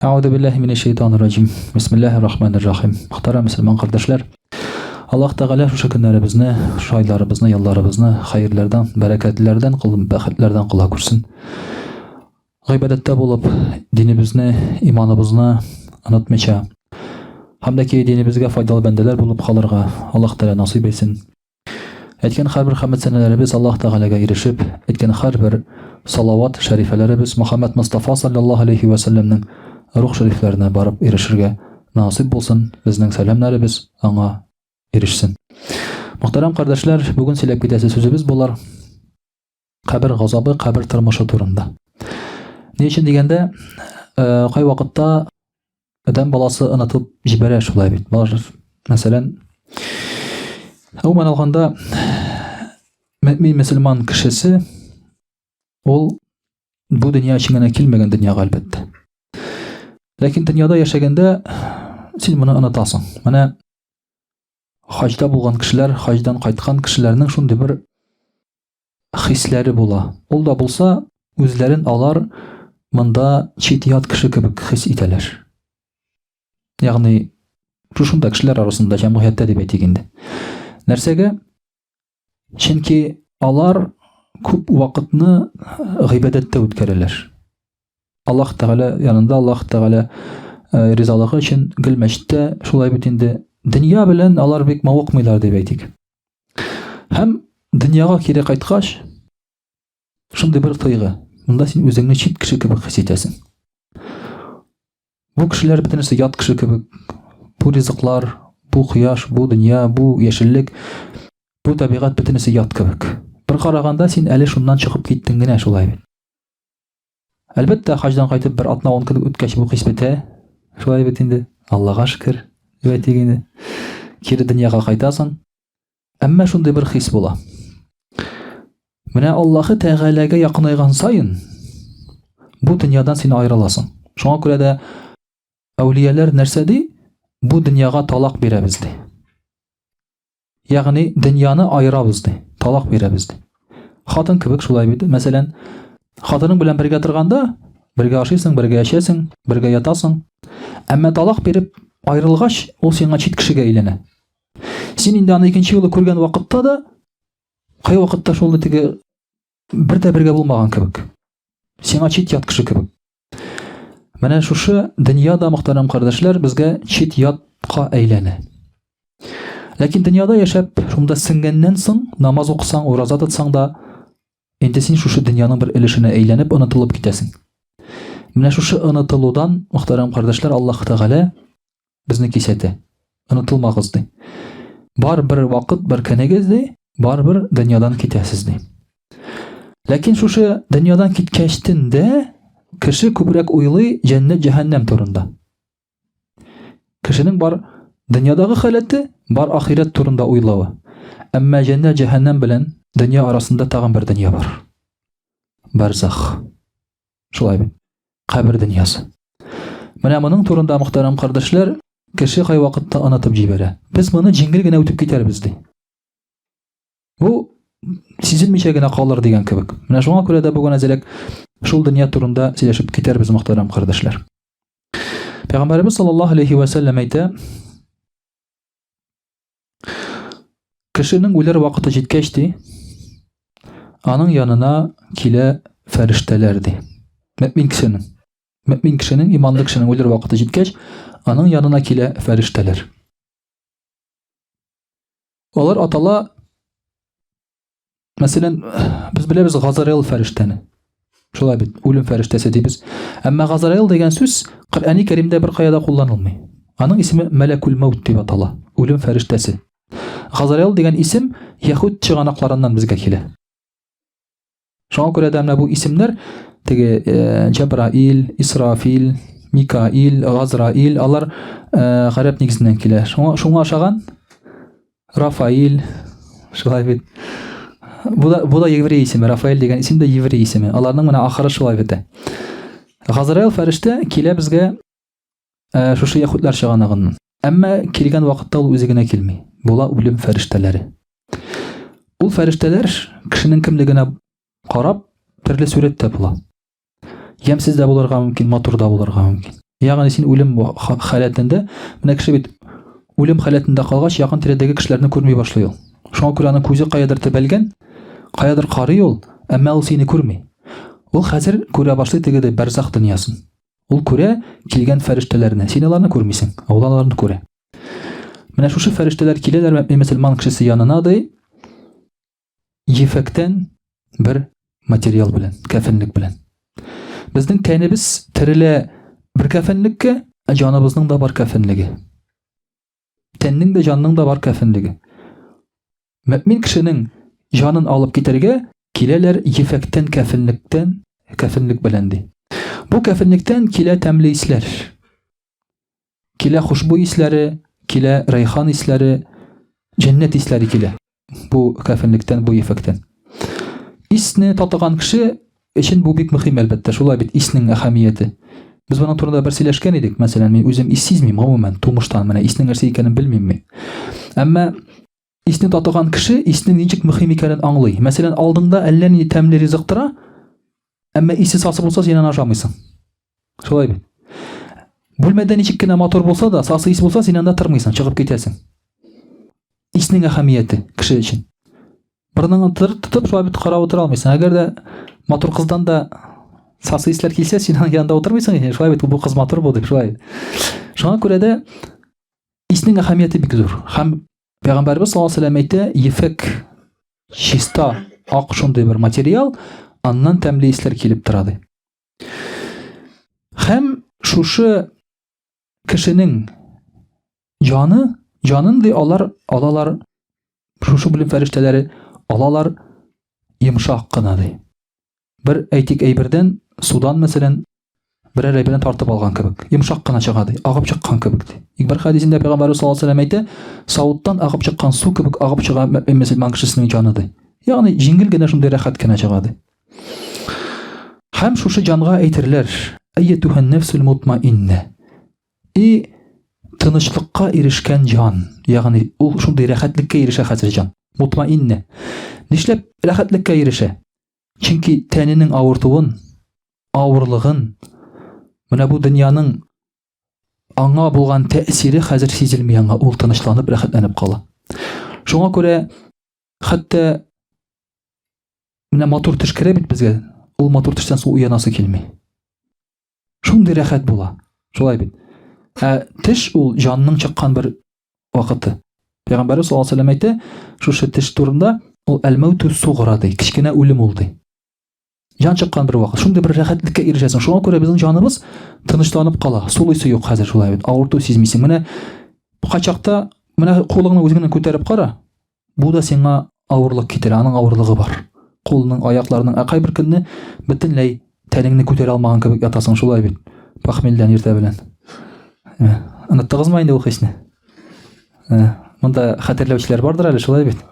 Әгъүзу биллаһи минәш шәйтанир раҗим. Бисмиллаһир рахманир рахим. Мөхтәрәм мөселман кардәшләр, Аллаһ Тәгалә шушы көннәребезне, шушы айларыбызны, елларыбызны хәерләрдән, бәрәкәтләрдән кылып, бәхетләрдән кыла күрсен. Гыйбадәттә булып, динебезне, иманыбызны онытмыйча, һәм дә ки динебезгә файдалы бәндәләр булып калырга Аллаһ Тәгалә насыйп итсен. Әйткән һәрбер хәмд сәнәләребез Аллаһ Тәгаләгә ирешеп, әйткән һәрбер салават шәрифәләребез Мөхәммәд Мостафа саллаллаһу алейхи вә сәлләмнең рух шәрифләренә барып ирешергә насыйп булсын, безнең сәламнәребез аңа ирешсен. Мөхтәрәм кардәшләр, бүген сөйләп китәсе сүзебез булыр кабер газабы, кабер тормышы турында. Ни өчен дигәндә, э, кайвакытта адәм баласы онытып җибәрә шулай бит. Бар, мәсәлән, гомумән алганда, мөмин мөселман кешесе ул бу дөнья өчен генә килмәгән дөньяга әлбәттә. Ләкин дөньяда яшәгәндә син моны онытасың. Менә хаҗда булган кешеләр, хаҗдан кайткан кешеләрнең шундый бер хисләре була. Ул да булса, үзләрен алар монда чит-ят кеше кебек хис итәләр. Ягъни шушында кешеләр арасында, җәмгыятьтә дип әйтик инде. Нәрсәгә? Чөнки алар күп вакытны гыйбадәттә үткәрәләр. Аллаһ Тәгалә янында, Аллаһ Тәгалә э, ризалыгы өчен гел мәчеттә шулай бит инде. Дөнья белән алар бик мавыкмыйлар дип әйтик. Һәм дөньяга кире кайткач, шундый бер тойгы. Монда син үзеңне чит кеше кебек хис итәсең. Бу кешеләр бөтенесе ят кеше кебек. Бу ризыклар, бу кояш, бу дөнья, бу яшеллек, бу табигать бөтенесе ят кебек. Бер караганда син әле шуннан чыгып киттең генә шулай бит. Әлбәттә, хаҗдан кайтып бер атна ун көн үткәч бу хис бетә. Шулай бит инде. Аллага шөкер, дип әйтик инде. Кире дөньяга кайтасың. Әмма шундый бер хис була. Менә Аллаһы Тәгаләгә якынайган саен бу дөньядан син аерыласың. Шуңа күрә дә әүлияләр нәрсә ди? Бу дөньяга талак бирәбез ди. Ягъни дөньяны аерабыз ди, талак бирәбез ди. Хатын кебек шулай бит. Мәсәлән, хатының белән бергә торганда, бергә ашыйсың, бергә эчәсең, бергә ятасың. Әмма талак биреп аерылгач, ул сиңа чит кешегә әйләнә. Син инде аны икенче юлы күргән вакытта да, кай вакытта шул теге бер дә бергә булмаган кебек. Сиңа чит ят кеше кебек. Менә шушы дөнья да, мөхтәрәм кардәшләр, безгә чит ятка әйләнә. Ләкин дөньяда яшәп, шунда сеңгәннән соң, намаз укысаң, ураза тотсаң да, инде син шушы дөньяның бер өлешенә әйләнеп, онытылып китәсең. Менә шушы онытылудан, мөхтәрәм кардәшләр, Аллаһ Тәгалә безне кисәтә. Онытылмагыз ди. Бар бер вакыт, бер көнегез ди, барыбер дөньядан китәсез ди. Ләкин шушы дөньядан киткәчтен дә кеше күбрәк уйлый җәннәт җәһәннәм турында. Кешенең бар дөньядагы халәте, бар ахирәт турында уйлавы. Әмма җәннәт җәһәннәм белән дөнья арасында тагын бер дөнья бар. Барзах. Шулай бит. Кабер дөньясы. Менә моның турында мөхтәрәм кардәшләр, кеше кайвакытта онытып җибәрә. Без моны җиңел генә үтеп китәрбез ди. Бу сизелмичә генә калыр дигән кебек. Менә шуңа күрә дә бүген әзрәк шул дөнья турында сөйләшеп китәрбез, мөхтәрәм кардәшләр. Пәйгамбәребез саллаллаһу алейхи ва сәлләм әйтә, кешенең үләр вакыты җиткәч ди, аның янына килә фәрештәләр ди. Мөмин кешенең, мөмин кешенең, иманлы кешенең үләр вакыты җиткәч, аның янына килә фәрештәләр. Алар атала, мәсәлән, без беләбез Газраил фәрештәне. Шулай бит, үлем фәрештәсе дибез. Әмма Газраил дигән сүз Коръәни Кәримдә бер кая да кулланылмый. Аның исеме Мәләкүл Мәүт дип атала, үлем фәрештәсе. Газраил дигән исем яһүд чыганакларыннан безгә килә. Шуңа күрә дә менә бу исемнәр теге э, Җәбраил, Исрафил, Микаил, Газраил алар э, гарәп нигезеннән килә. Шуңа шуңа ошаган Рафаил шулай бит. Бу да бу да еврей исеме, Рафаэль дигән исем дә еврей исеме. Аларның менә ахыры шулай бетә. Газраил фәрештә килә безгә э, шушы яһүдләр чыганагыннан. Әмма килгән вакытта ул үзе генә килми. Була үлем фәрештәләре. Ул фәрештәләр кешенең кемлегенә карап төрле сурәттә була. Ямьсез дә булырга мөмкин, матур да булырга мөмкин. Ягъни син үлем халәтендә, менә кеше бит үлем халәтендә калгач, якын тирәдәге кешеләрне күрми башлый ул. Шуңа күрә аның күзе каядыр төбәлгән, каядыр карый ул, әмма ул сине күрми. Ул хәзер күрә башлый теге дә бәрзах дөньясын. Ул күрә килгән фәрештәләрне. Син аларны күрмисең, ә ул аларны күрә. Менә шушы фәрештәләр киләләр мөселман кешесе янына ди, ефәктән бер материал белән, кәфенлек белән. Безнең тәнебез терелә бер кәфенлеккә, ә җаныбызның да бар кәфенлеге. Тәннең дә җанның да бар кәфенлеге. Мөмин кешенең җанын алып китәргә киләләр ефәктән кәфенлектән, кәфенлек белән ди. Бу кәфенлектән килә тәмле исләр. Килә хушбуй исләре, килә рәйхан исләре, җәннәт исләре килә. Бу кәфенлектән, бу ефәктән. Исне татыган кеше өчен бу бик мөһим, әлбәттә. Шулай бит иснең әһәмияте. Без моның турында бер сөйләшкән идек. Мәсәлән, мин үзем ис сизмим, гомумән, тумыштан менә иснең нәрсә икәнен белмим мин. Әмма исне татыган кеше иснең ничек мөһим икәнен аңлый. Мәсәлән, алдыңда әллә нинди тәмле ризык тора, әмма исе сасы булса, син аны ашамыйсың. Шулай бит. Бүлмәдә ничек кенә матур булса да, сасы ис булса, син анда тормыйсың, чыгып китәсең. Иснең әһәмияте кеше өчен. Борыныңны тотып, шулай бит карап утыра алмыйсың. Әгәр дә матур кыздан да сасы исләр килсә, син аның янында утырмыйсың, шулай бит, бу кыз матур бу дип, шулай. Шуңа күрә дә иснең әһәмияте бик зур. Һәм Пәйгамбәрбез саллаллаһу алейһи ва сәлләм әйтә, ефәк чиста ак шундый бер материал, аннан тәмле исләр килеп тора ди. Һәм шушы кешенең җаны, җанын ди алар алалар, шушы бүлем фәрештәләре алалар йомшак кына ди. Бер әйтик әйбердән, судан мәсәлән, берәр әйбердән тартып алган кебек, йомшак кына чыга ди, агып чыккан кебек ди. Бер хәдисендә Пәйгамбәрбез саллаллаһу алейһи ва сәлләм әйтә, савыттан агып чыккан су кебек агып чыга мөселман кешесенең җаны ди. Ягъни җиңел генә шундый рәхәт кенә чыга ди. Һәм шушы җанга әйтерләр, Әйетүһән нәфсүл мутмаиннә. И тынычлыкка ирешкән җан, ягъни ул шундый рәхәтлеккә ирешә хәзер җан. Мутмаиннә. Нишләп рәхәтлеккә ирешә? Чөнки тәненең авыртуын, авырлыгын, менә бу дөньяның аңа булган тәэсире хәзер сизелми аңа, ул тынычланып, рәхәтләнеп кала. Шуңа күрә хәтта Менә матур төш керә бит безгә. Ул матур төштән соң уянасы килми. Шундый рәхәт була. Шулай бит. Ә төш ул җанның чыккан бер вакыты. Пәйгамбәрбез саллаллаһу алейһи әйтә, шушы төш турында ул әл-мәүтү сугра ди, кечкенә үлем ул ди. Җан чыккан бер вакыт. Шундый бер рәхәтлеккә ирешәсең. Шуңа күрә безнең җаныбыз тынычланып кала. Сулыйсы юк хәзер шулай бит. Авырту сизмисең. Менә кайчакта менә кулыңны үзеңнән күтәреп кара. Бу да сиңа авырлык китерә, аның авырлыгы бар. Кулның, аякларның, ә кайбер көнне бөтенләй тәнеңне күтәрә алмаган кебек ятасың, шулай бит. Похмельдән иртә белән. Э, оныттыгызмы инде ул хисне? Э, монда хәтерләүчеләр бардыр әле, шулай бит?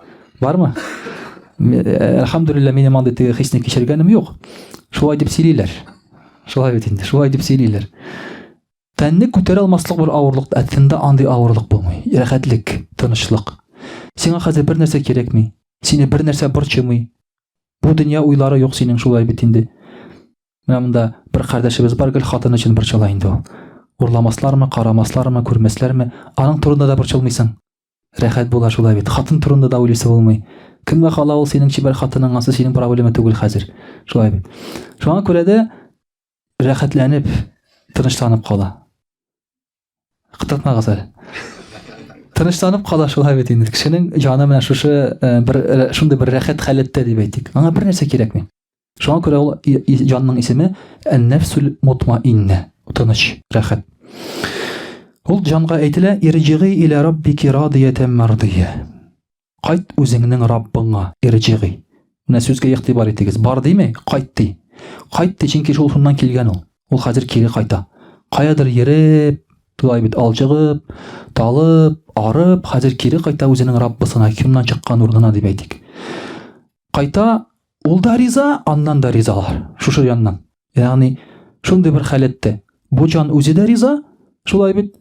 Бармы? Э, әлхәмдүлилләһ, минем андый теге хисне кичергәнем юк. Шулай дип сөйлиләр. Шулай бит инде, шулай дип сөйлиләр. Тәнне күтәрә алмаслык бер авырлык, ә тында андый авырлык булмый. Рәхәтлек, тынычлык. Сиңа хәзер бер нәрсә кирәкми. Сине бер нәрсә борчымый. Бу дөнья уйлары юк синең шулай бит инде. Менә монда бер кардәшебез бар, гел хатын өчен борчыла инде ул. Урламаслармы, карамаслармы, күрмәсләрме? Аның турында да борчылмыйсың. Рәхәт була шулай бит. Хатын турында да уйлыйсы булмый. Кемгә кала ул синең чибәр хатының, ансы синең проблема түгел хәзер. Шулай бит. Шуңа күрә дә рәхәтләнеп, тынычланып кала. Кытыртмагыз әле. Тынычланып кала шулай бит инде. Кешенең җаны менә шушы э, бер э, шундый бер рәхәт халәттә дип әйтик. Аңа бер нәрсә кирәкми. Шуңа күрә ул җанның исеме ән-нәфсүл мутмаиннә, тыныч, рәхәт. Ул җанга әйтелә, ирҗигый иля раббики радиятән мардия. Кайт үзеңнең Раббыңа, ирҗигый. Менә сүзгә игътибар итегез. Бар дими, кайт ди. Кайт ди, чөнки шул шуннан килгән ул. Ул хәзер кире кайта. Каядыр йөреп, шулай бит алҗыгып, талып, арып, хәзер кире кайта үзенең Раббысына, шуннан чыккан урынына дип әйтик. Кайта, ул да риза, аннан да ризалар. Шушы яннан. Ягъни шундый бер халәттә бу җан үзе дә риза, шулай бит,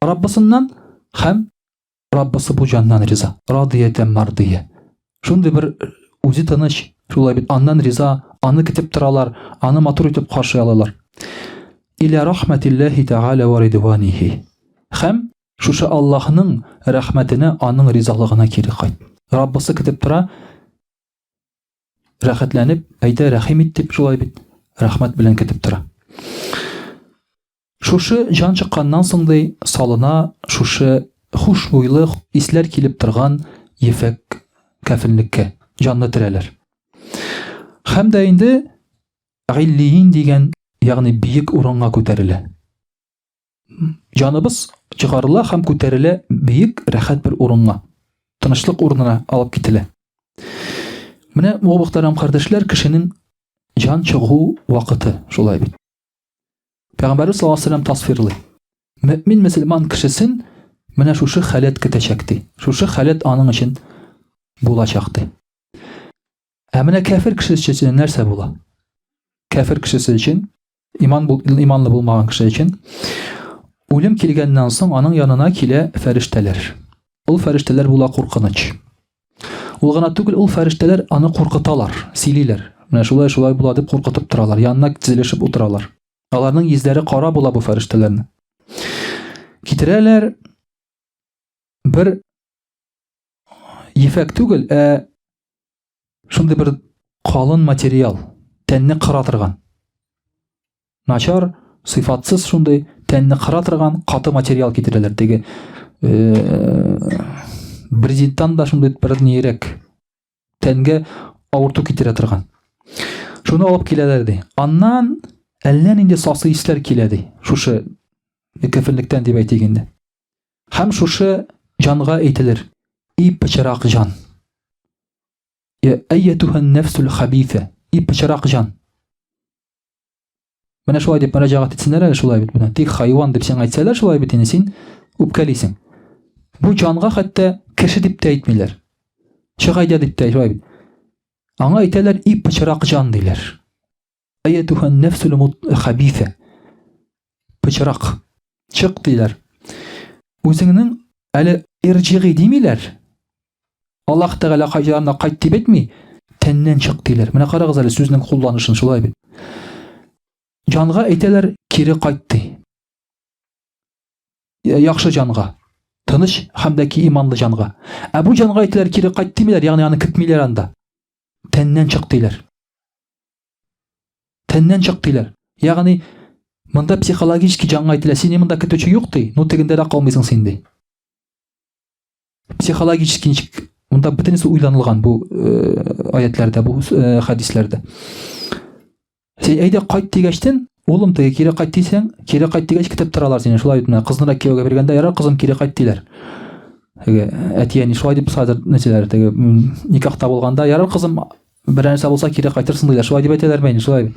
Раббысыннан һәм Раббысы бу җаннан риза. Радиятән мардия. Шундый бер үзе тыныч, шулай бит, аннан риза, аны көтеп торалар, аны матур итеп каршы алалар. Иля рахматиллахи тәгалә ва ридванихи. Һәм шушы Аллаһның рәхмәтенә, аның ризалыгына кире кайт. Раббысы көтеп тора, рәхәтләнеп, әйдә рәхим ит дип шулай бит, рәхмәт белән көтеп тора. Шушы җан чыкканнан соң ди, салына шушы хушбуйлы исләр килеп торган ефәк кәфенлеккә җанны терәләр. Һәм дә инде Гыйллиин дигән, ягъни биек урынга күтәрелә. Җаныбыз чыгарыла һәм күтәрелә биек, рәхәт бер урынга. Тынычлык урынына алып кителә. Менә бу мөхтәрәм кардәшләр кешенең җан чыгу вакыты шулай бит. Пәйгамбәрбез саллаллаһу алейһи вәсәлләм тасвирлый. Мөэмин мөселман кешесен менә шушы халәт көтәчәк ди. Шушы халәт аның өчен булачак ди. Ә менә кәфер кешесе өчен нәрсә була? Кәфер кешесе өчен, иман бул, иманлы булмаган кеше өчен үлем килгәннән соң аның янына килә фәрештәләр. Ул фәрештәләр була куркыныч. Ул гына түгел, ул фәрештәләр аны куркыталар, сөйлиләр. Менә шулай шулай була дип куркытып торалар, янына тезелешеп утыралар. Аларның йөзләре кара була бу фәрештәләрнең. Китерәләр бер ефәк түгел, ә шундый бер калын материал, тәнне кыра торган. Начар, сыйфатсыз шундый тәнне кыра торган каты материал китерәләр. Теге э, брезенттан да шундый бер нирәк тәнгә авырту китерә торган. Шуны алып киләләр ди. Аннан әллә нинди сасы исләр килә ди. Шушы кәфенлектән дип әйтик инде. Һәм шушы җанга әйтелер, И пычрак җан! Я әйятүһән нәфсүл хабифә, и пычрак җан! Менә шулай дип мөрәҗәгать итсеннәр әле шулай бит менә. Тик хайван дип сиңа әйтсәләр шулай бит инде син үпкәлисең. Бу җанга хәтта кеше дип тә әйтмиләр. Чык әйдә дип тә шулай бит. Аңа әйтәләр и пычрак җан диләр. Әйәтүһән нәфсүл хабифә. Пычрак. Чык диләр. Үзеңнең әле ирҗигый димиләр. Аллаһ Тәгалә кайҗанына кайт дип әйтми, тәннән чык диләр. Менә карагыз әле сүзнең кулланышын шулай бит. Җанга әйтәләр, кире кайт ди. Яхшы җанга. Тыныч һәм дә ки иманлы җанга. Ә бу җанга әйтәләр, кире кайт димиләр, ягъни аны көтмиләр анда. Тәннән чык диләр. Тәннән чык диләр. Ягъни монда психологический җанга әйтелә, сине монда көтүче юк ди, ну тегендә дә калмыйсың син ди. Психологический ничек монда бөтенесе уйланылган бу э, аятләрдә, бу э, хәдисләрдә. Син әйдә кайт дигәчтен, улым теге кире кайт дисәң, кире кайт дигәч көтеп торалар сине. Шулай бит менә кызны да кияүгә биргәндә, ярар кызым кире кайт диләр. Теге әти-әни шулай дип хәзер нәрсәләр теге никахта булганда, ярар кызым Берәр нәрсә булса кире кайтырсың диләр. Шулай дип әйтәләрме инде? Шулай.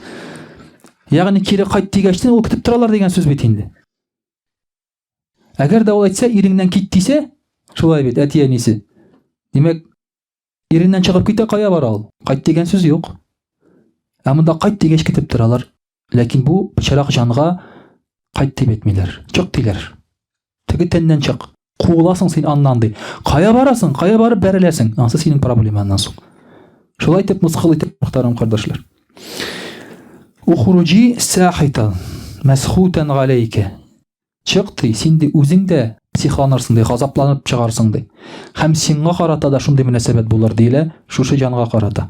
Ягъни кире кайт дигәчтен ул көтеп торалар дигән сүз бит инде. Әгәр дә ул әйтсә, иреңнән кит дисә, шулай бит, әти-әнисе. Димәк, иреннән чыгып китә, кая бара ул? Кайт дигән сүз юк. Ә монда кайт дигәч көтеп торалар. Ләкин бу пычрак җанга кайт дип әйтмиләр. Чык диләр. Теге тәннән чык. Куыласың син аннан ди. Кая барасың? Кая барып бәреләсең? Ансы синең проблема аннан соң. Шулай итеп мыскыл итеп мөхтәрәм кардәшләр. Ухруҗи сахитан мәсхутан галәйкә. Чык ди, син ди үзең дә психланырсың ди, газапланып чыгарсың ди. Һәм сиңа карата да шундый мөнәсәбәт булыр диелә, шушы җанга карата.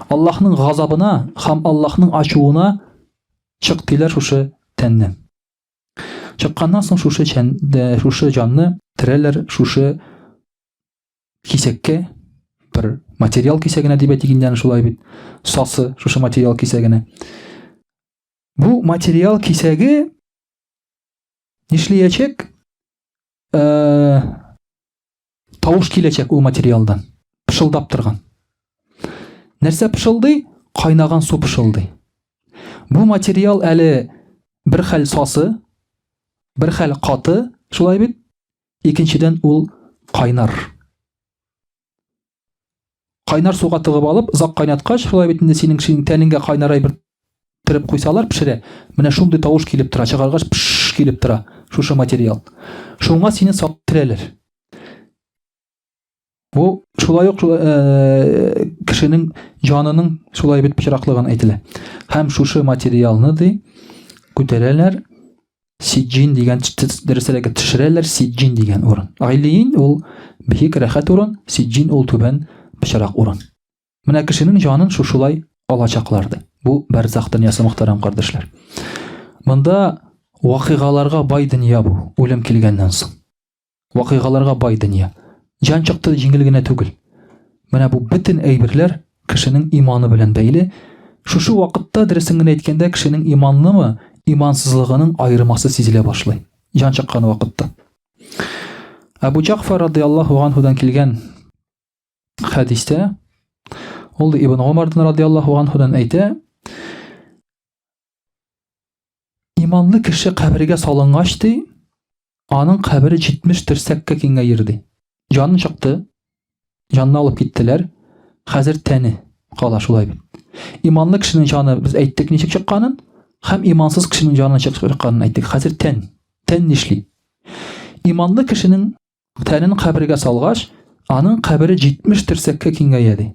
Аллаһның газабына һәм Аллаһның ачуына чык диләр шушы тәннән. Чыкканнан соң шушы чән, шушы җанны терәләр шушы кисәккә бер материал кисәгенә дип әйтик инде шулай бит. Сасы шушы материал кисәгенә. Бу материал кисәге нишләячәк? Э, Тавыш киләчәк ул материалдан. Пышылдап торган. Нәрсә пышылдый? Кайнаган су пышылдый. Бу материал әле бер хәл сасы, бер хәл каты, шулай бит? Икенчедән ул кайнар. Кайнар суга тыгып алып, озак кайнаткач, шулай бит инде синең синең тәнеңгә кайнар әйбер тереп куйсалар, пешерә. Менә шундый тавыш килеп тора, чыгаргач пш килеп тора шушы материал. Шуңа сине сап терәләр. Бу шулай ук э, кешенең җанының шулай бит пычраклыгын әйтелә. Һәм шушы материалны ди. күтәрәләр, Сиджин дигән дөресрәге төшерәләр Сиджин дигән урын. Гыйлиин ул бик рәхәт урын, Сиджин ул түбән пычрак урын. Менә кешенең җанын шушылай алачаклар ди. Бу бәрзах дөньясы мөхтәрәм кардәшләр. Монда вакыйгаларга бай дөнья бу, үлем килгәннән соң. Вакыйгаларга бай дөнья. Җан чыкты җиңел генә түгел. Менә бу бөтен әйберләр кешенең иманы белән бәйле. Шушы вакытта, дөресен генә әйткәндә, кешенең иманлымы, имансызлыгының аермасы сизелә башлый. Җан чыккан вакытта. Әбу Җәгъфар радияллаһу анһудан килгән хәдистә ул Ибн Гомардан радияллаһу анһудан әйтә, Иманлы кеше кабергә салынгач ди, аның кабере 70 терсәккә киңәер ди. Җаны чыкты, җанны алып киттеләр, хәзер тәне кала шулай бит. Иманлы кешенең җаны без әйттек ничек чыкканын, һәм имансыз кешенең җаны ничек чыкканын әйттек. Хәзер тән, тән нишли? Иманлы кешенең тәнен кабергә салгач, аның кабере 70 терсәккә киңәя ди.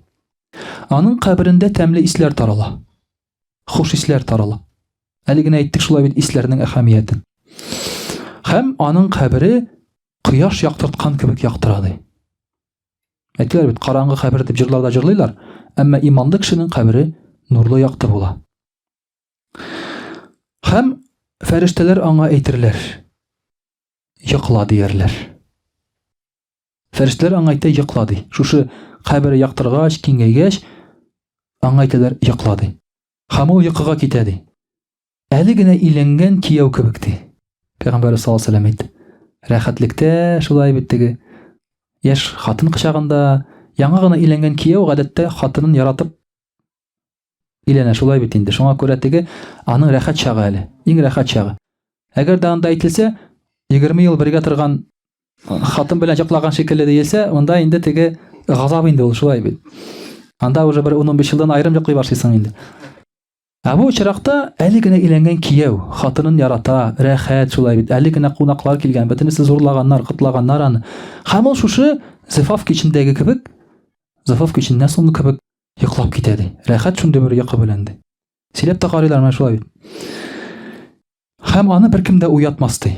Аның каберендә тәмле исләр тарала. Хуш исләр тарала. Әле генә әйттек шулай бит исләрнең әһәмиятен. Һәм аның кабере кояш яктырткан кебек яктыра ди. Әйтәләр бит, караңгы кабер дип җырларда җырлыйлар, әмма иманлы кешенең кабере нурлы якты була. Һәм фәрештәләр аңа әйтерләр. Йокла диярләр. Фәрештәләр аңа әйтә, йокла ди. Шушы кабере яктыргач, киңәйгәч, аңа әйтәләр, йокла ди. Һәм ул йокыга китә ди. Әле генә өйләнгән кияү кебек ди. Пәйгамбәр саллаллаһу алейһи әйтте. Рәхәтлектә шулай бит теге. Яшь хатын кочагында яңа гына өйләнгән кияү гадәттә хатынын яратып өйләнә шулай бит инде. Шуңа күрә теге аның рәхәт чагы әле. Иң рәхәт чагы. Әгәр дә анда әйтелсә, 20 ел бергә торган хатын белән йоклаган шикелле диелсә, монда инде теге газап инде ул шулай бит. Анда уже бер 10-15 елдан аерым йоклый башлыйсың инде. Ә бу очракта әле генә өйләнгән кияү хатынын ярата, рәхәт шулай бит. Әле генә кунаклар килгән, бөтенесе зурлаганнар, котлаганнар аны. Һәм ул шушы зифаф кичендәге кебек, зифаф киченнән соңгы кебек Йоклап китә ди. Рәхәт шундый бер йокы белән ди. Сөйләп тә карыйлар менә шулай бит. Һәм аны беркем дә уятмас ди.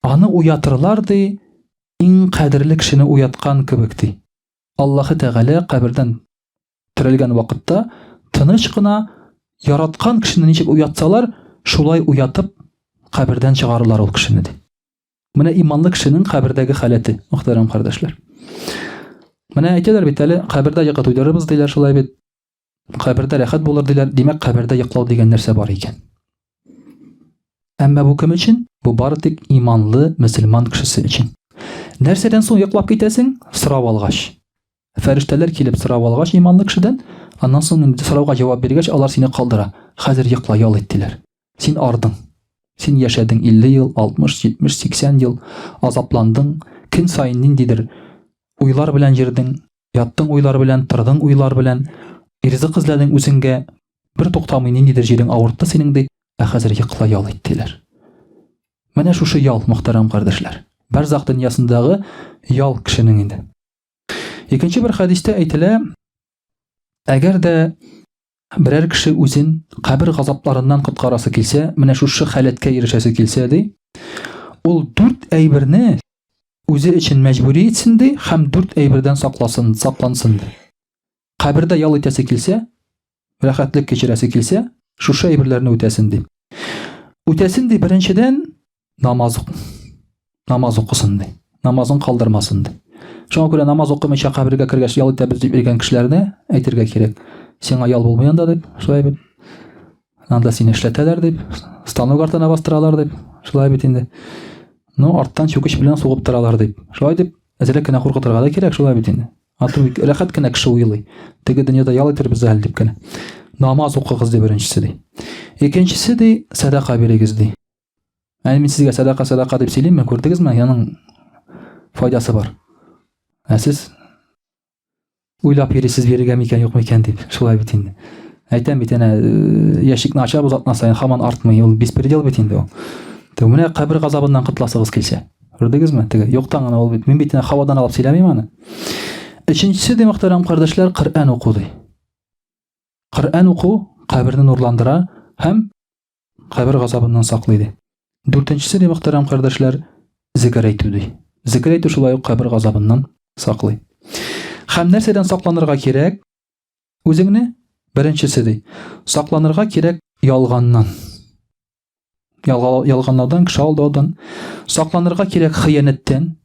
Аны уятырлар ди, иң кадерле кешене уяткан кебек ди. Аллаһы Тәгалә кабердән терелгән вакытта тыныч кына яраткан кешене ничек уятсалар, шулай уятып кабердән чыгарырлар ул кешене ди. Менә иманлы кешенең кабердәге халәте, мөхтәрәм кардәшләр. Менә әйтәләр бит әле, кабердә йокы туйдырырбыз диләр шулай бит. Кабердә рәхәт булыр диләр. Димәк, кабердә йоклау дигән нәрсә бар икән. Әмма бу кем өчен? Бу бары тик иманлы мөселман кешесе өчен. Нәрсәдән соң йоклап китәсең? Сорау алгач. Фәрештәләр килеп сорау алгач иманлы кешедән, аннан соң инде сорауга җавап биргәч, алар сине калдыра. Хәзер йокла, ял ит диләр. Син ардың. Син яшәдең 50 ел, 60, 70, 80 ел, азапландың, көн саен ниндидер уйлар белән йөрдең, яттың уйлар белән, тордың уйлар белән, ризык эзләдең үзеңгә, бер туктамый ниндидер җирең авыртты синең ди, ә хәзер йокла ял ит диләр. Менә шушы ял, мөхтәрәм кардәшләр. Бәрзах дөньясындагы ял кешенең инде. Икенче бер хәдистә әйтелә, әгәр дә Берәр кеше үзен кабер газапларыннан коткарасы килсә, менә шушы халәткә ирешәсе килсә, ди, ул дүрт әйберне үзе өчен мәҗбүри итсен, ди, һәм дүрт әйбердән сакласын, саклансын, ди. Кабердә ял итәсе килсә, рәхәтлек кичерәсе килсә, шушы әйберләрне үтәсен, ди. Үтәсен, ди, беренчедән, намаз намаз укысын ди. Намазын калдырмасын ди. Шуңа күрә намаз укымыйча кабергә кергәч ял итәбез дип йөргән кешеләрне әйтергә кирәк. Сиңа ял булмый анда дип, шулай бит. Анда сине эшләтәләр дип, станок артына бастыралар дип, шулай бит инде. Ну, арттан чүкеч белән сугып торалар дип. Шулай дип, әзрәк кенә куркытырга да кирәк, шулай бит инде. Ату бик рәхәт кенә кеше уйлый. Теге дөньяда ял итербез әле дип кенә. Намаз укыгыз ди беренчесе ди. Икенчесе ди, сәдака бирегез ди. Әни мин сезгә сәдака сәдака дип сөйлимме, күрдегезме? Аның файдасы бар. Ә сез уйлап йөрисез бирергә микән, юк микән дип. Шулай бит инде. Әйтәм бит әнә э, ящикны ачабыз атна саен һаман артмый. Ул беспредел бит инде ул. Теге менә кабер газабыннан котыласыгыз килсә. Күрдегезме? Теге юктан гына ул бит. Мин бит әнә һавадан алып сөйләмим аны. Өченчесе ди мөхтәрәм кардәшләр, Коръән уку ди. Коръән уку каберне нурландыра һәм. кабер газабыннан саклый ди. Дүртенчесе ди, мөхтәрәм кардәшләр, зикер әйтү ди. Зикер әйтү шулай ук кабер газабыннан саклый. Һәм нәрсәдән сакланырга кирәк? Үзеңне беренчесе ди. Сакланырга кирәк ялганнан. Ялганлаудан, кеше алдаудан. Сакланырга кирәк хыянәттән.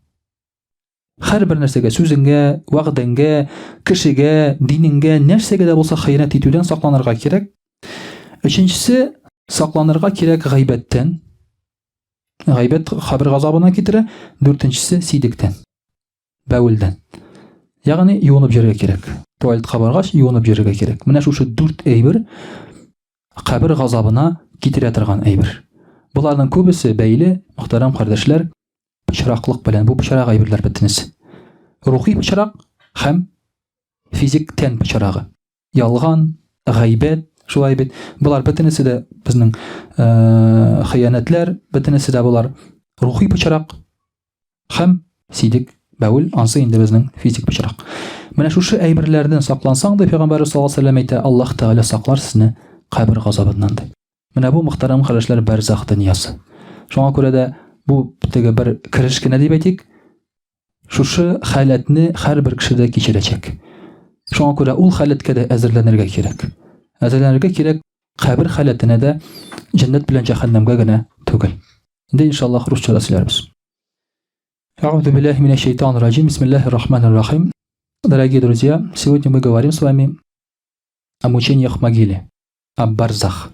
Һәрбер нәрсәгә, сүзеңгә, вәгъдәңгә, кешегә, динеңгә, нәрсәгә дә булса хыянәт итүдән сакланырга кирәк. Өченчесе, сакланырга кирәк гайбәттән. Гайбәт кабер газабына китерә. Дүртенчесе, сидектән. Бәвелдән. Ягъни юынып йөрергә кирәк. Туалетка баргач, юынып йөрергә кирәк. Менә шушы дүрт әйбер кабер газабына китерә торган әйбер. Боларның күбесе бәйле, мөхтәрәм кардәшләр, пычраклык белән. Бу пычрак әйберләр бөтенесе. Рухи пычрак һәм физик тән пычрагы. Ялган, гайбәт, шулай бит. Болар бөтенесе дә безнең э, хыянәтләр, бөтенесе дә болар рухи пычрак һәм сидек, бәвел, ансы инде безнең физик пычрак. Менә шушы әйберләрдән саклансаң, ди Пәйгамбәрбез саллаллаһу алейһи вәсәлләм әйтә, Аллаһ Тәгалә саклар сезне кабер газабыннан ди. Менә бу мөхтәрәм кардәшләр бәрзах дөньясы. Шуңа күрә дә бу теге бер кереш кенә дип әйтик. Шушы халәтне һәрбер кеше дә кичерәчәк. Шуңа күрә ул халәткә дә әзерләнергә кирәк. Әзерләнергә кирәк кабер халәтенә дә, җәннәт белән җәһәннәмгә генә түгел. Инде иншаллаһ русча да сөйләрбез. Әгъузу биллаһи минәш шайтанир раҗим. Бисмиллаһир рахманир рахим. Дорогие друзья, сегодня мы говорим с вами о мучениях в могиле, о барзах.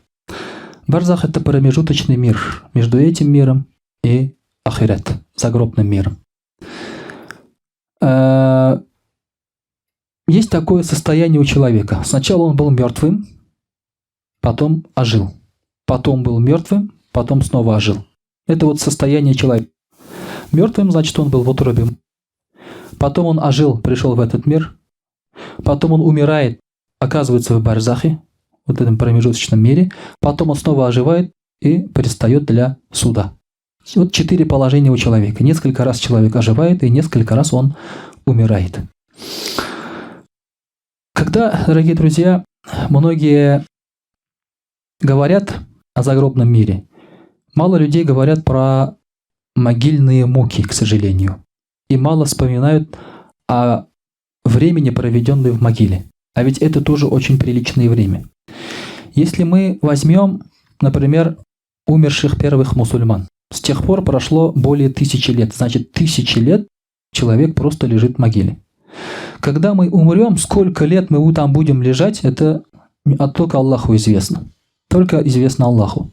Барзах – это промежуточный мир между этим миром и ахирет, загробным миром. Есть такое состояние у человека. Сначала он был мертвым, потом ожил. Потом был мертвым, потом снова ожил. Это вот состояние человека. Мертвым, значит, он был в утробе. Потом он ожил, пришел в этот мир. Потом он умирает, оказывается в барзахе, вот этом промежуточном мире. Потом он снова оживает и предстает для суда. Вот 4 положения у человека. Несколько раз человек оживает, и несколько раз он умирает. Когда, дорогие друзья, многие говорят о загробном мире, мало людей говорят про могильные муки, к сожалению. И мало вспоминают о времени, проведенном в могиле. А ведь это тоже очень приличное время. Если мы возьмем, например, умерших первых мусульман, с тех пор прошло более 1000 лет. Значит, 1000 лет человек просто лежит в могиле. Когда мы умрем, сколько лет мы там будем лежать, это только Аллаху известно. Только известно Аллаху.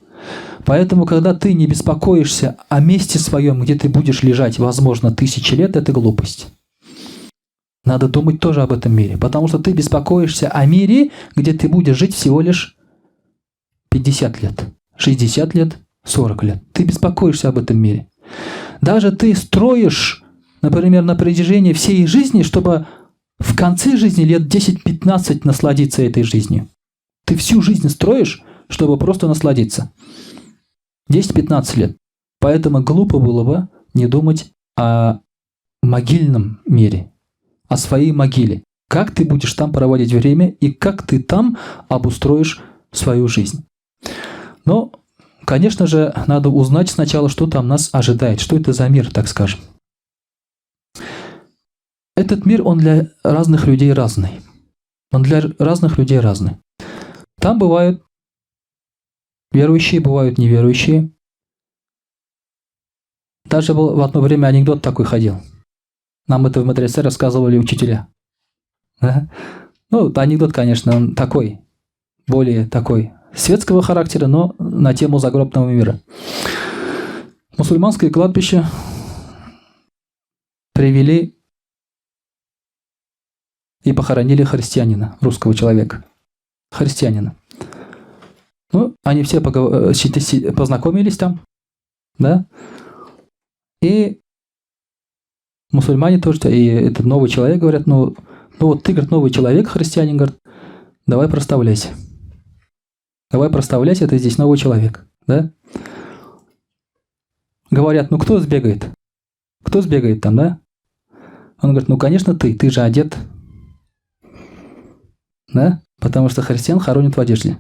Поэтому, когда ты не беспокоишься о месте своем, где ты будешь лежать, возможно, 1000 лет, это глупость. Надо думать тоже об этом мире, потому что ты беспокоишься о мире, где ты будешь жить всего лишь 50 лет, 60 лет, 40 лет. Ты беспокоишься об этом мире. Даже ты строишь, например, на протяжении всей жизни, чтобы в конце жизни лет 10-15 насладиться этой жизнью. Ты всю жизнь строишь, чтобы просто насладиться. 10-15 лет. Поэтому глупо было бы не думать о могильном мире, о своей могиле. Как ты будешь там проводить время и как ты там обустроишь свою жизнь. Но, конечно же, надо узнать сначала, что там нас ожидает, что это за мир, так скажем. Этот мир, он для разных людей разный. Он для разных людей разный. Там бывают верующие, бывают неверующие. Даже был в одно время анекдот такой ходил. Нам это в мадресе рассказывали учителя. Да? Анекдот, конечно, он такой, более такой светского характера, но на тему загробного мира. Мусульманское кладбище привели и похоронили христианина, русского человека. Христианина. Они все познакомились там, да? И мусульмане тоже, и этот новый человек говорят, ну вот ты, говорит, новый человек, христианин, говорит, давай проставляйся. Давай проставляйся, ты здесь новый человек, да? Говорят, кто сбегает? Кто сбегает там, да? Он говорит, конечно, ты же одет. Да? Потому что христиан хоронят в одежде.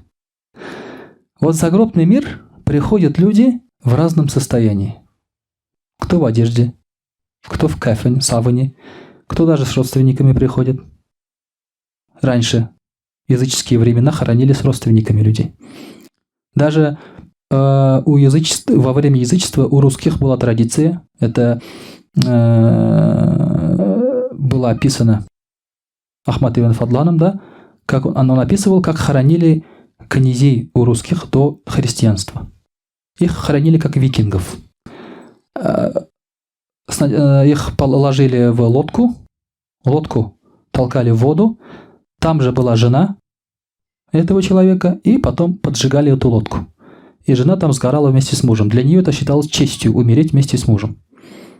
Вот загробный мир Приходят люди в разном состоянии. Кто в одежде, кто в кафе, саване, кто даже с родственниками приходит. Раньше, в языческие времена, хоронили с родственниками людей. Даже у язычества, во время язычества у русских была традиция, это было описано Ахмад ибн Фадланом, да, как он описывал, как хоронили князей у русских до христианства. Их хоронили как викингов. Их положили в лодку, лодку толкали в воду, там же была жена этого человека, и потом поджигали эту лодку. И жена там сгорала вместе с мужем. Для нее это считалось честью умереть вместе с мужем.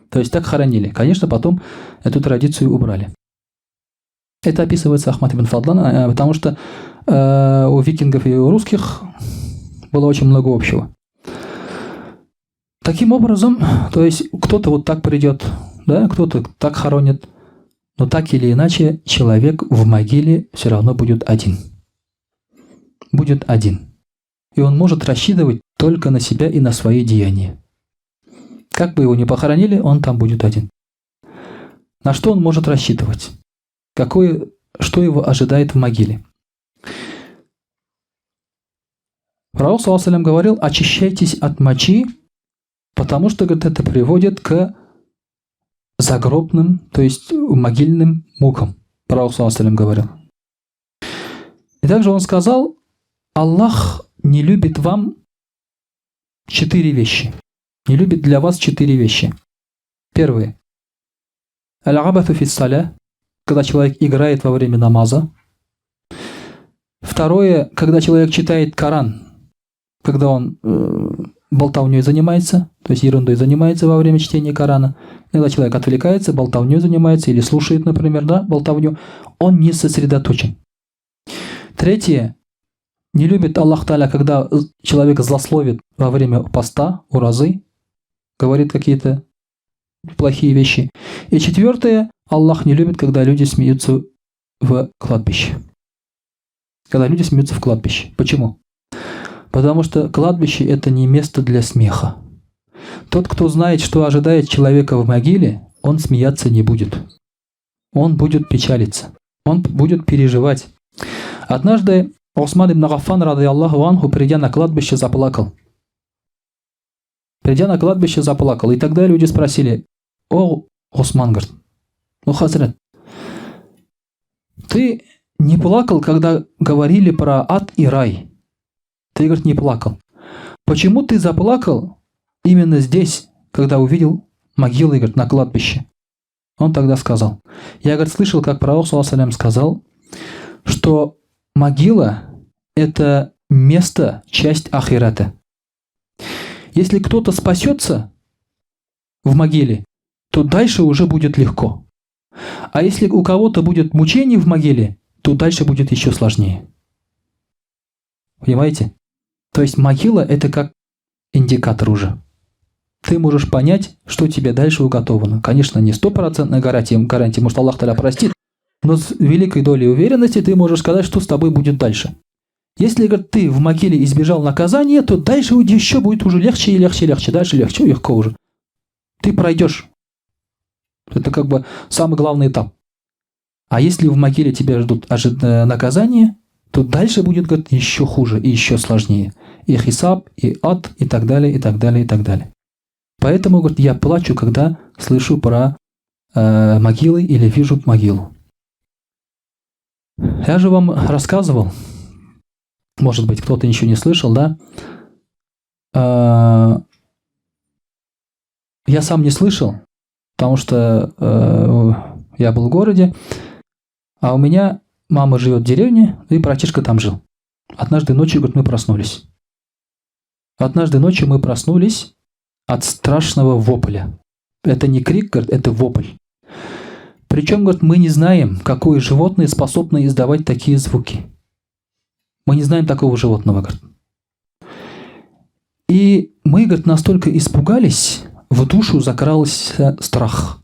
То есть так хоронили. Конечно, потом эту традицию убрали. Это описывается Ахмад ибн Фадлан, потому что у викингов и у русских было очень много общего. Таким образом, то есть кто-то вот так придет, да, кто-то так хоронит, но так или иначе человек в могиле все равно будет один. Будет один. И он может рассчитывать только на себя и на свои деяния. Как бы его ни похоронили, он там будет один. На что он может рассчитывать? Что его ожидает в могиле? Пророк, саллаллаху алейхи ва саллям, говорил: очищайтесь от мочи, потому что, говорит, это приводит к загробным, то есть могильным мукам. Пророк, саллаллаху алейхи ва саллям, говорил. И также он сказал: Аллах не любит вам 4 вещи. Не любит для вас 4 вещи. Первое. Аль-абату фи саля, когда человек играет во время намаза. Второе, когда человек читает Коран, когда он болтовней занимается, то есть ерундой занимается во время чтения Корана. Иногда человек отвлекается, болтовней занимается или слушает, например, да, болтовню, он не сосредоточен. Третье, не любит Аллах Тааля, когда человек злословит во время поста, уразы, говорит какие-то плохие вещи. И четвертое, Аллах не любит, когда люди смеются в кладбище. Когда люди смеются в кладбище. Почему? Потому что кладбище — это не место для смеха. Тот, кто знает, что ожидает человека в могиле, он смеяться не будет. Он будет печалиться. Он будет переживать. Однажды Усман ибн Аффан, радыяллаху анху, придя на кладбище, заплакал. Придя на кладбище, заплакал. И тогда люди спросили: о, Усман, говорит, о, Хазрат, ты не плакал, когда говорили про ад и рай? Ты, говорит, не плакал. Почему ты заплакал именно здесь, когда увидел могилы, говорит, на кладбище? Он тогда сказал: я, говорит, слышал, как пророк, саллаллаху алейхи ва саллям, сказал, что могила — это место, часть ахирата. Если кто-то спасется в могиле, то дальше уже будет легко. А если у кого-то будет мучение в могиле, то дальше будет еще сложнее. Понимаете? То есть могила — это как индикатор уже. Ты можешь понять, что тебе дальше уготовано. Конечно, не стопроцентная гарантия, может, Аллах Тааля простит, но с великой долей уверенности ты можешь сказать, что с тобой будет дальше. Если, говорит, ты в могиле избежал наказания, то дальше еще будет уже легче и легче и легче. Дальше легче, легко уже. Ты пройдешь. Это самый главный этап. А если в могиле тебя ждут наказание, то дальше будет, говорит, еще хуже и еще сложнее. И хисаб, и ад, и так далее, и так далее, и так далее. Поэтому, говорит, я плачу, когда слышу про могилы или вижу могилу. Я же вам рассказывал, может быть, кто-то еще не слышал, да? Я сам не слышал, потому что я был в городе, а у меня мама живет в деревне, и братишка там жил. Однажды ночью, говорит, мы проснулись. Однажды ночью мы проснулись от страшного вопля. Это не крик, говорит, это вопль. Причем, говорит, мы не знаем, какое животное способно издавать такие звуки. Мы не знаем такого животного, говорит. И мы, говорит, настолько испугались, в душу закрался страх.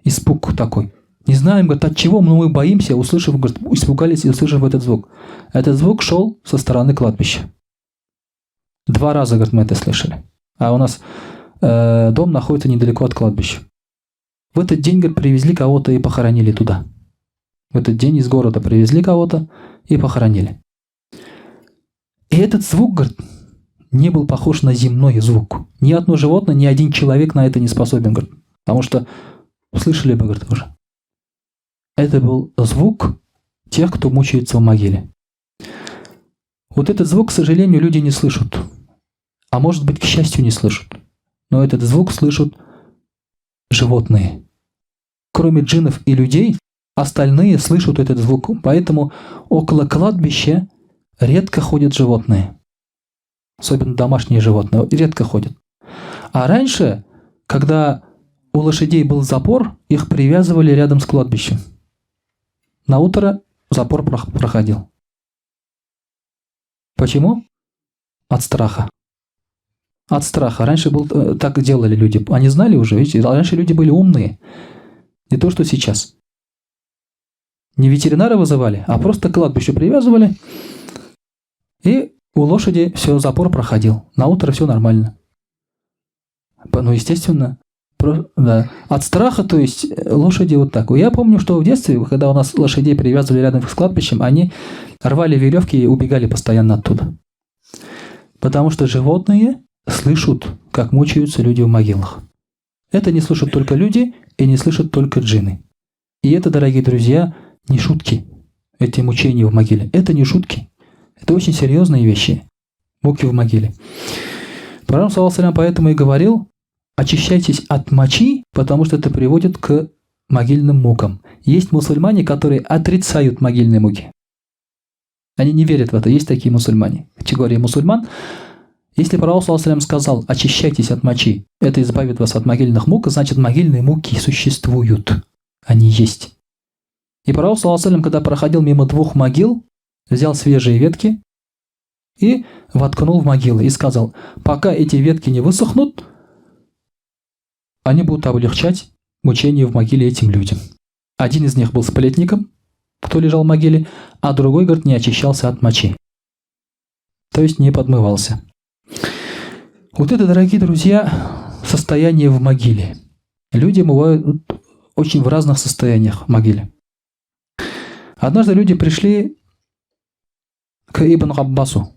Испуг такой. Не знаем, говорит, от чего, но мы боимся, услышав, говорит, испугались и услышав этот звук. Этот звук шел со стороны кладбища. Два раза, говорит, мы это слышали. А у нас дом находится недалеко от кладбища. В этот день, говорит, привезли кого-то и похоронили туда. В этот день из города привезли кого-то и похоронили. И этот звук, говорит, не был похож на земной звук. Ни одно животное, ни один человек на это не способен, говорит. Потому что слышали бы, говорит, уже. Это был звук тех, кто мучается в могиле. Вот этот звук, к сожалению, люди не слышат. А может быть, к счастью, не слышат. Но этот звук слышат животные. Кроме джиннов и людей, остальные слышат этот звук. Поэтому около кладбища редко ходят животные. Особенно домашние животные редко ходят. А раньше, когда у лошадей был запор, их привязывали рядом с кладбищем. На утро запор проходил. Почему? От страха. От страха. Раньше так делали люди. Они знали уже, видите, раньше люди были умные. Не то, что сейчас. Не ветеринара вызывали, а просто к кладбищу привязывали. И у лошади все, запор проходил. На утро все нормально. Ну, естественно, да. От страха, то есть, лошади вот так. Я помню, что в детстве, когда у нас лошадей привязывали рядом с кладбищем, они рвали веревки и убегали постоянно оттуда. Потому что животные слышат, как мучаются люди в могилах. Это не слышат только люди и не слышат только джинны. И это, дорогие друзья, не шутки. Эти мучения в могиле. Это не шутки. Это очень серьезные вещи. Муки в могиле. Пророк, саллаллаху алейхи, поэтому и говорил: очищайтесь от мочи, потому что это приводит к могильным мукам. Есть мусульмане, которые отрицают могильные муки. Они не верят в это. Есть такие мусульмане. Категория мусульман. Если пророк, саллаллаху алейхи, сказал: очищайтесь от мочи, это избавит вас от могильных мук, значит, могильные муки существуют. Они есть. И пророк, саллаллаху алейхи, когда проходил мимо двух могил, взял свежие ветки и воткнул в могилы и сказал: пока эти ветки не высохнут, они будут облегчать мучения в могиле этим людям. Один из них был сплетником, кто лежал в могиле, а другой, говорит, не очищался от мочи. То есть не подмывался. Вот это, дорогие друзья, состояние в могиле. Люди бывают очень в разных состояниях в могиле. Однажды люди пришли к Ибн Аббасу.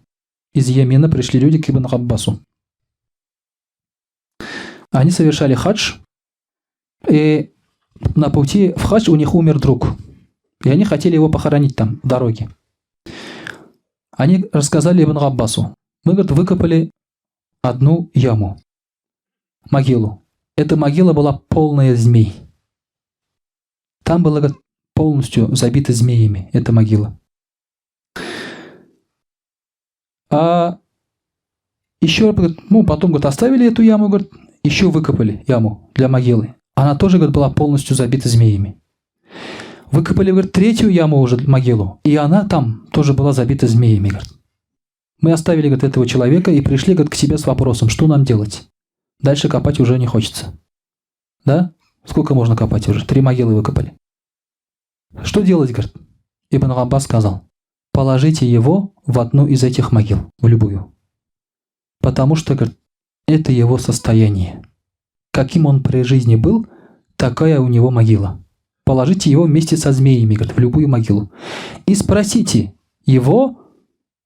Из Йемена пришли люди к Ибн Аббасу. Они совершали хадж, и на пути в хадж у них умер друг. И они хотели его похоронить там, в дороге. Они рассказали Ибн Аббасу. Мы, говорит, выкопали одну яму, могилу. Эта могила была полная змей. Там была, говорит, полностью забита змеями, эта могила. А еще, говорит, потом, говорит, оставили эту яму, говорит, еще выкопали яму для могилы. Она тоже, говорит, была полностью забита змеями. Выкопали, говорит, третью яму уже, могилу, и она там тоже была забита змеями, говорит. Мы оставили, говорит, этого человека и пришли, говорит, к тебе с вопросом, что нам делать? Дальше копать уже не хочется. Да? Сколько можно копать уже? 3 могилы выкопали. Что делать, говорит? Ибн Аббас сказал: положите его в одну из этих могил, в любую. Потому что, говорит, это его состояние. Каким он при жизни был, такая у него могила. Положите его вместе со змеями, говорит, в любую могилу. И спросите его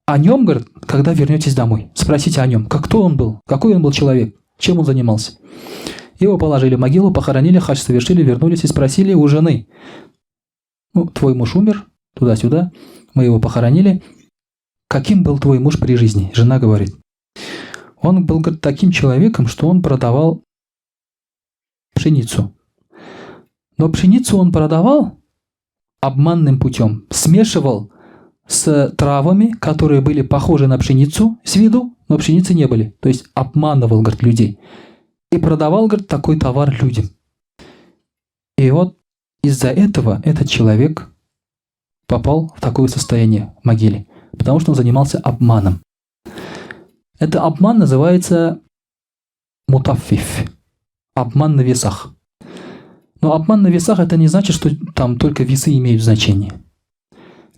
о нем, говорит, когда вернетесь домой. Спросите о нем, кто он был, какой он был человек, чем он занимался. Его положили в могилу, похоронили, хадж совершили, вернулись и спросили у жены. Твой муж умер, туда-сюда, мы его похоронили. Каким был твой муж при жизни? Жена говорит. Он был, говорит, таким человеком, что он продавал пшеницу. Но пшеницу он продавал обманным путем. Смешивал с травами, которые были похожи на пшеницу с виду, но пшеницы не были. То есть обманывал, говорит, людей. И продавал, говорит, такой товар людям. И вот из-за этого этот человек попал в такое состояние в могиле, потому что он занимался обманом. Это обман называется мутаффиф, обман на весах. Но обман на весах это не значит, что там только весы имеют значение.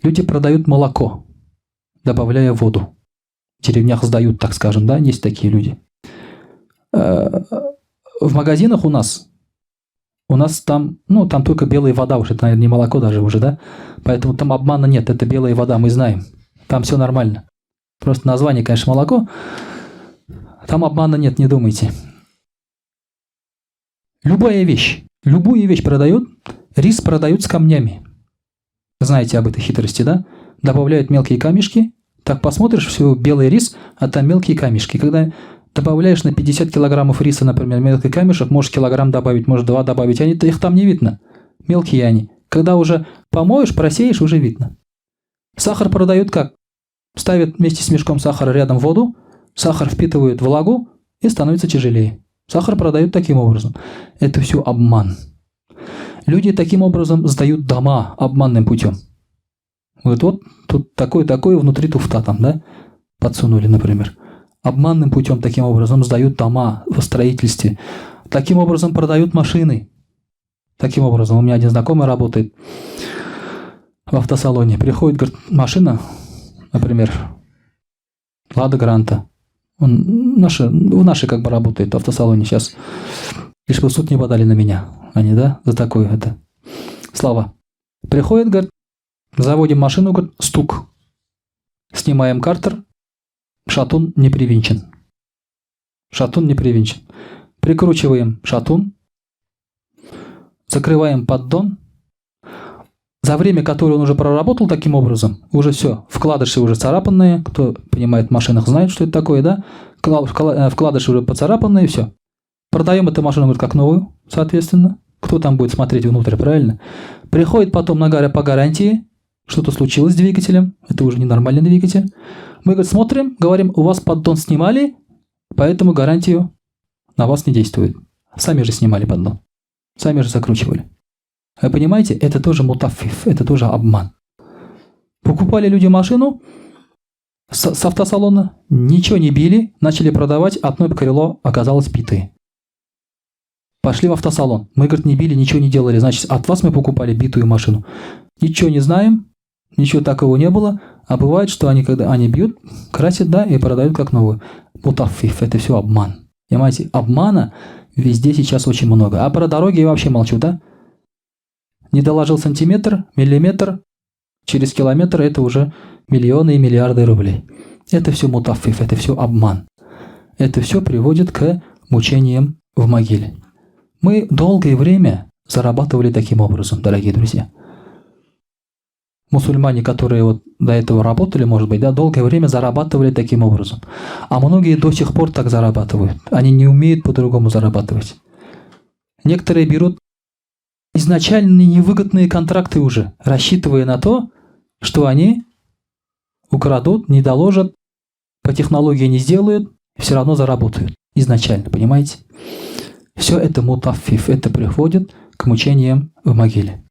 Люди продают молоко, добавляя воду, деревнях сдают, так скажем, да, есть такие люди. В магазинах у нас там, ну, там только белая вода уже, это, наверное, не молоко даже уже, да? Поэтому там обмана нет, это белая вода, мы знаем. Там все нормально. Просто название, конечно, молоко. Там обмана нет, не думайте. Любая вещь, любую вещь продают, рис продают с камнями. Знаете об этой хитрости, да? Добавляют мелкие камешки. Так посмотришь, все белый рис, а там мелкие камешки. Когда добавляешь на 50 килограммов риса, например, мелкий камешек, можешь килограмм добавить, можешь два добавить, они, их там не видно. Мелкие они. Когда уже помоешь, просеешь, уже видно. Сахар продают как? Ставят вместе с мешком сахара рядом воду, сахар впитывает влагу и становится тяжелее. Сахар продают таким образом. Это все обман. Люди таким образом сдают дома обманным путем. Говорят, вот тут такое-такое, внутри туфта там, да, подсунули, например. Обманным путем таким образом сдают дома в строительстве. Таким образом продают машины. Таким образом, у меня один знакомый работает в автосалоне. Приходит, говорит, машина, например, Лада Гранта. Он в нашей как бы работает в автосалоне сейчас. Лишь бы в суд не подали на меня. Они, да, за такое это. Слова. Приходит, говорит, заводим машину, говорит, стук. Снимаем картер, шатун не привинчен. Шатун не привинчен. Прикручиваем шатун, закрываем поддон. За время, которое он уже проработал таким образом, уже все, вкладыши уже царапанные, кто понимает в машинах, знает, что это такое, да? Вкладыши уже поцарапанные, все. Продаем эту машину, говорит, как новую, соответственно. Кто там будет смотреть внутрь, правильно? Приходит потом по гарантии, что-то случилось с двигателем, это уже ненормальный двигатель. Мы, говорит, смотрим, говорим, у вас поддон снимали, поэтому гарантию на вас не действует. Сами же снимали поддон, сами же закручивали. Вы понимаете, это тоже مطفف, это тоже обман. Покупали люди машину с автосалона, ничего не били, начали продавать, одно крыло оказалось битое. Пошли в автосалон. Мы, говорит, не били, ничего не делали. Значит, от вас мы покупали битую машину. Ничего не знаем, ничего такого не было. А бывает, что они, когда они бьют, красят, да, и продают как новую. مطفف, это все обман. Понимаете, обмана везде сейчас очень много. А про дороги я вообще молчу, да? Не доложил сантиметр, миллиметр, через километр это уже миллионы и миллиарды рублей. Это все مطفف, это все обман. Это все приводит к мучениям в могиле. Мы долгое время зарабатывали таким образом, дорогие друзья. Мусульмане, которые вот до этого работали, может быть, да, долгое время зарабатывали таким образом. А многие до сих пор так зарабатывают. Они не умеют по-другому зарабатывать. Некоторые берут изначально невыгодные контракты уже, рассчитывая на то, что они украдут, не доложат, по технологии не сделают, все равно заработают. Изначально, понимаете? Все это مطفف, это приводит к мучениям в могиле.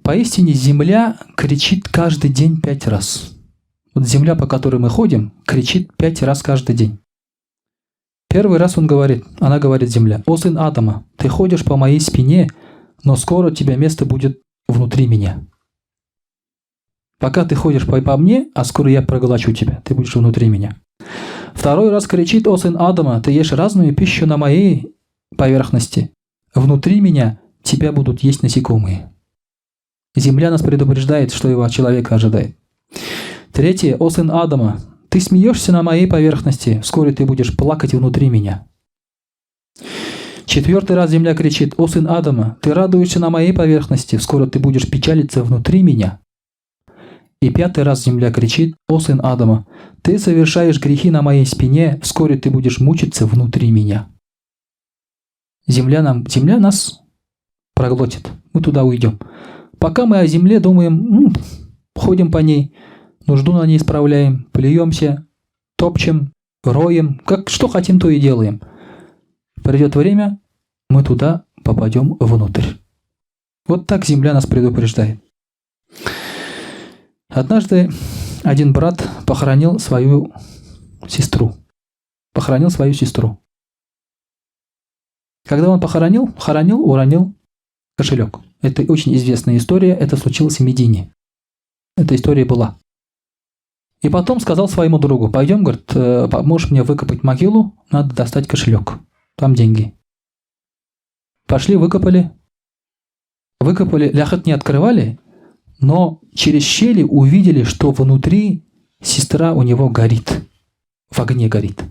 Поистине земля кричит каждый день 5 раз. Вот земля, по которой мы ходим, кричит 5 раз каждый день. Первый раз он говорит, она говорит земля: «О сын Адама, ты ходишь по моей спине, но скоро у тебя место будет внутри меня». Пока ты ходишь по мне, а скоро я проглочу тебя, ты будешь внутри меня. Второй раз кричит: «О сын Адама, ты ешь разную пищу на моей поверхности. Внутри меня тебя будут есть насекомые». Земля нас предупреждает, что его от человека ожидает. Третье: «О сын Адама, ты смеешься на моей поверхности, вскоре ты будешь плакать внутри меня». Четвертый раз земля кричит: «О сын Адама, ты радуешься на моей поверхности, вскоре ты будешь печалиться внутри меня». И пятый раз земля кричит: «О сын Адама, ты совершаешь грехи на моей спине, вскоре ты будешь мучиться внутри меня». Земля нас проглотит, мы туда уйдем. Пока мы о земле думаем, ходим по ней, нужду на ней справляем, плюемся, топчем, роем, что хотим, то и делаем. Придет время, мы туда попадем внутрь. Вот так земля нас предупреждает. Однажды один брат похоронил свою сестру. Похоронил свою сестру. Когда он хоронил, уронил кошелек. Это очень известная история, это случилось в Медине. Эта история была. И потом сказал своему другу, пойдем, говорит, поможешь мне выкопать могилу, надо достать кошелек, там деньги. Пошли, выкопали. Выкопали, ляхет не открывали, но через щели увидели, что внутри сестра у него горит, в огне горит.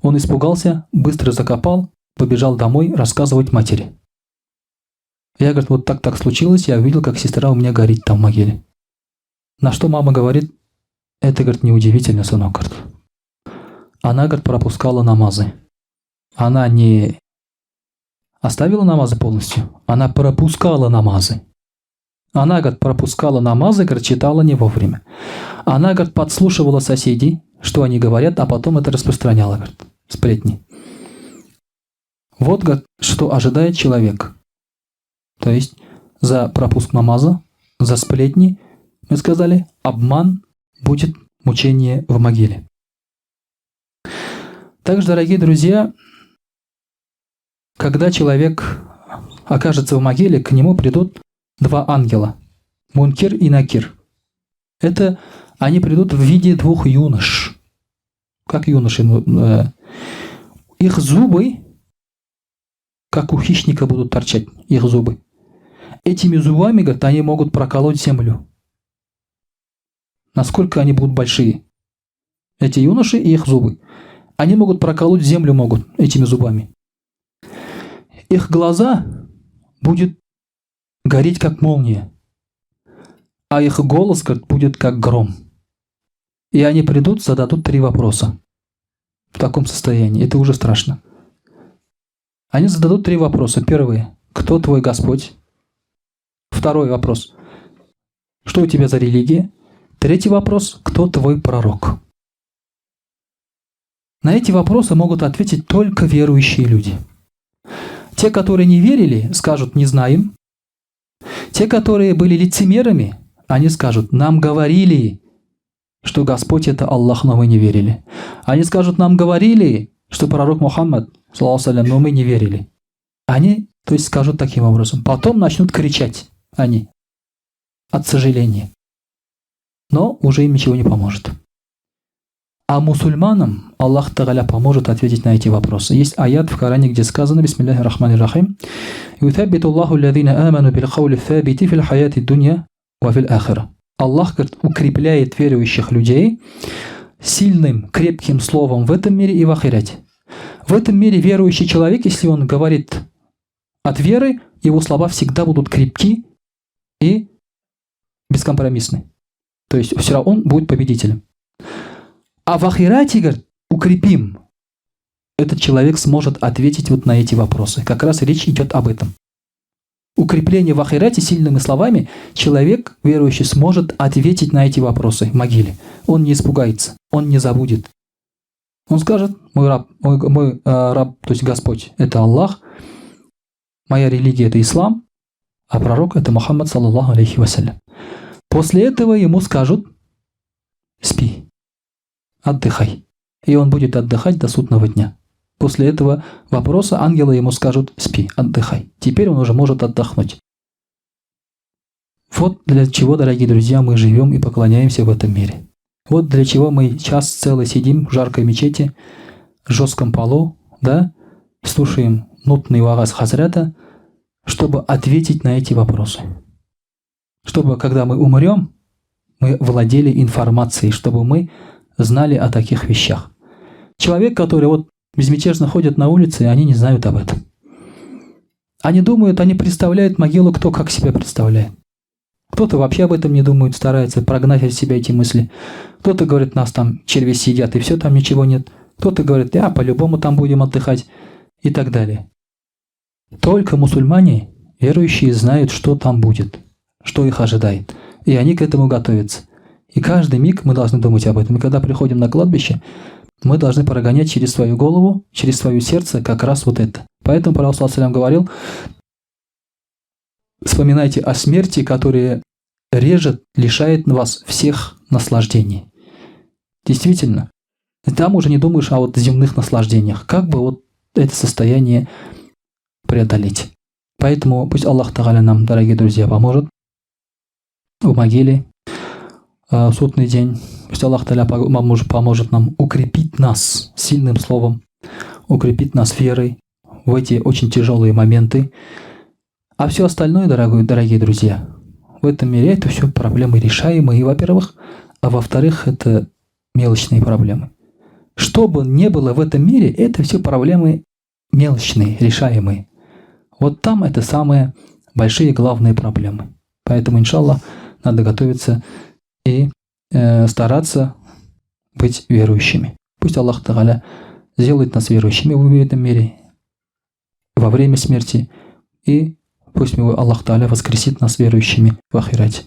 Он испугался, быстро закопал, побежал домой рассказывать матери. Я, говорит, вот так-так случилось, я увидел, как сестра у меня горит там в могиле. На что мама говорит, это, говорит, неудивительно, сынок, говорит. Она, говорит, пропускала намазы. Она не оставила намазы полностью, она пропускала намазы. Она, говорит, пропускала намазы, говорит, читала не вовремя. Она, говорит, подслушивала соседей, что они говорят, а потом это распространяла, говорит, сплетни. Вот, говорит, что ожидает человек. То есть за пропуск намаза, за сплетни, мы сказали, обман будет мучение в могиле. Также, дорогие друзья, когда человек окажется в могиле, к нему придут два ангела – Мункир и Накир. Это они придут в виде двух юнош. Как юноши? Их зубы, как у хищника, будут торчать, их зубы. Этими зубами, говорит, они могут проколоть землю. Насколько они будут большие. Эти юноши и их зубы. Они могут проколоть землю, могут этими зубами. Их глаза будет гореть, как молния, а их голос, говорит, будет как гром. И они придут, зададут три вопроса. В таком состоянии. Это уже страшно. Они зададут три вопроса. Первый. Кто твой Господь? Второй вопрос. Что у тебя за религия? Третий вопрос. Кто твой пророк? На эти вопросы могут ответить только верующие люди. Те, которые не верили, скажут «не знаем». Те, которые были лицемерами, они скажут «нам говорили, что Господь – это Аллах, но мы не верили». Они скажут «нам говорили, что пророк Мухаммад, саллаллаху но мы не верили». Они, то есть, скажут таким образом. Потом начнут кричать они от сожаления. Но уже им ничего не поможет. А мусульманам Аллах Тагаля поможет ответить на эти вопросы. Есть аят в Коране, где сказано, Бисмиллахи рахмани рахим, «Юthаббиту Аллаху аллазина аману бил каули фабити фил хаяти дунья ва фил ахира». Аллах, говорит, укрепляет верующих людей сильным, крепким словом в этом мире и в ахирате. В этом мире верующий человек, если он говорит от веры, его слова всегда будут крепки и бескомпромиссны. То есть все равно он будет победителем. А в ахирате, говорит, укрепим. Этот человек сможет ответить вот на эти вопросы. Как раз речь идет об этом. Укрепление в ахирате сильными словами человек, верующий, сможет ответить на эти вопросы в могиле. Он не испугается, он не забудет. Он скажет, мой раб, мой раб, то есть Господь, это Аллах, моя религия – это ислам, а пророк – это Мухаммад, саллаллаху алейхи вассалям. После этого ему скажут, спи, отдыхай. И он будет отдыхать до судного дня. После этого вопроса ангелы ему скажут, спи, отдыхай. Теперь он уже может отдохнуть. Вот для чего, дорогие друзья, мы живем и поклоняемся в этом мире. Вот для чего мы час целый сидим в жаркой мечети, в жестком полу, да, слушаем нудный вагаз хазрата, чтобы ответить на эти вопросы. Чтобы, когда мы умрем, мы владели информацией, чтобы мы знали о таких вещах. Человек, который вот безмятежно ходит на улице, они не знают об этом. Они думают, они представляют могилу, кто как себя представляет. Кто-то вообще об этом не думает, старается прогнать от себя эти мысли. Кто-то говорит, нас там черви съедят, и все, там ничего нет. Кто-то говорит, а по-любому там будем отдыхать, и так далее. Только мусульмане, верующие, знают, что там будет, что их ожидает. И они к этому готовятся. И каждый миг мы должны думать об этом. И когда приходим на кладбище, мы должны прогонять через свою голову, через свое сердце как раз вот это. Поэтому Пророк саллаллаху говорил, вспоминайте о смерти, которая режет, лишает вас всех наслаждений. Действительно, там уже не думаешь о вот земных наслаждениях. Как бы вот это состояние преодолеть. Поэтому пусть Аллах Тагаля нам, дорогие друзья, поможет в могиле, в судный день. Пусть Аллах Таля поможет нам укрепить нас сильным словом, укрепить нас верой в эти очень тяжелые моменты. А все остальное, дорогой, дорогие друзья, в этом мире это все проблемы решаемые, во-первых, а во-вторых, это мелочные проблемы. Что бы ни было в этом мире, это все проблемы мелочные, решаемые. Вот там это самые большие главные проблемы. Поэтому, иншаллах, надо готовиться и э, стараться быть верующими. Пусть Аллах Тагаля сделает нас верующими в этом мире, во время смерти, и пусть Аллах Та'аля воскресит нас верующими в ахирате.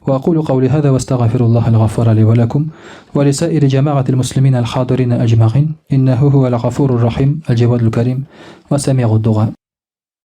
وأقول قولي هذا واستغفر الله الغفار لي ولكم ولسائر جماعة المسلمين الحاضرين أجمعين إنه هو الغفور الرحيم الجواد الكريم وسميع الدعاء.